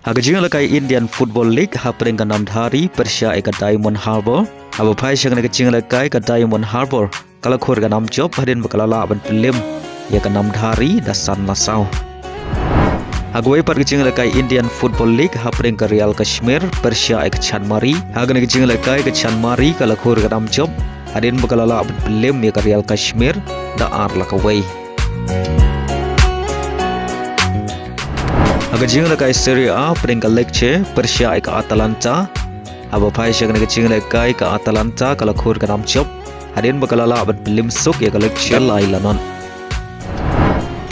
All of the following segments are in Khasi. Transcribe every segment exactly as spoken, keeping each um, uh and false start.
Ha ka jingïalehkai Indian Football League, hapdeng ka Namdhari pyrshah ïa ka Diamond Harbour, haba phai sha kane ka jingïalehkai ka Diamond Harbour ka la khur ka nam jop hadien ba ka la lah ban pynlem ïa ka Namdhari da san la saw. Ha kawei pat ka jingïalehkai Indian Football League, hapdeng ka Real Kashmir pyrshah ïa ka Chanmari, ha kane ka jingïalehkai ka Chanmari ka la khur ka nam jop hadien ba ka la lah ban pynlem ïa ka Real Kashmir da ar la kawei. Ha ka jingïalehkai Serie A, hapdeng ka Lecce pyrshah ïa ka Atalanta, haba phai sha kane ka jingïalehkai ka Atalanta ka la khur ka nam jop hadien ba ka la lah ban pynlem suk ïa ka Lecce da lai la not.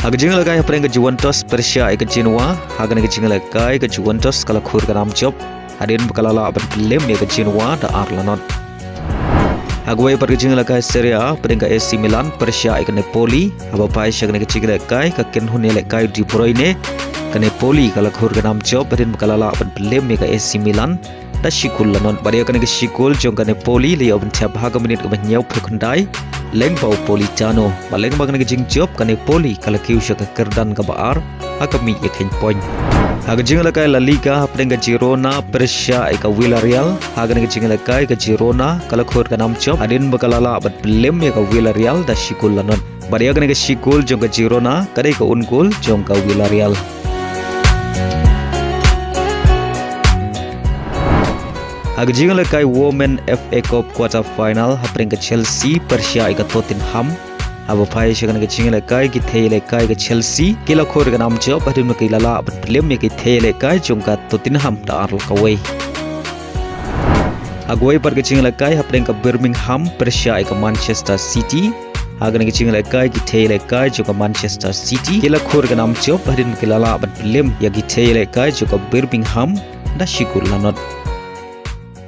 Ha ka jingïalehkai hapdeng ka Juventus pyrshah ïa ka Genoa, ha kane ka jingïalehkai ka Juventus ka la khur ka nam jop hadien ba ka la lah ban pynlem ïa ka Genoa da ar la not. Ha kawei pat ka jingïalehkai Serie A, hapdeng ka A C Milan pyrshah ïa ka Napoli, haba phai sha kane ka jingïalehkai ka kynhun ïalehkai De Bruyne, ka Napoli ka la khur ka nam jop hadien ba ka la lah ban pynlem ïa ka A C Milan da shi kol la not. Bad ïa kane ka shi kol jong ka Napoli la ïoh ban thep ha ka minit kaba hynñiewphew khyndai lyngba u Politano. Bad lyngba kane ka jingjop ka Napoli ka la kiew sha ka kyrdan kaba ar ha ka mih ïakheiñ point. Ha ka jingïalehkai La Liga, hapdeng ka Girona pyrshah ïa ka Villarreal, ha kane ka jingïalehkai ka Girona ka la khur ka nam jop hadien ba ka la lah ban pynlem ïa ka Villarreal da shi kol la not. Bad ïa kane ka shi kol jong ka Girona ka dei ka un kol jong ka Villarreal. Ha ka jingïalehkai Women F A Cup quarter final, hapdeng ka Chelsea pyrshah ïa ka Tottenham, haba phai sha kane ka jingïalehkai ki thei ïalehkai ka Chelsea ki la khur ka nam jop hadien ba ki la lah ban pynlem ïa ki thei ïalehkai jong ka Tottenham da ar la kawei. Ha kawei pat ka jingïalehkai, hapdeng ka Birmingham pyrshah ïa ka Manchester City, ha kane ka jingïalehkai ki thei ïalehkai jong ka Manchester City ki la khur ka nam jop hadien ba ki la lah ban pynlem ïa ki thei ïalehkai jong ka Birmingham da shi kol la not.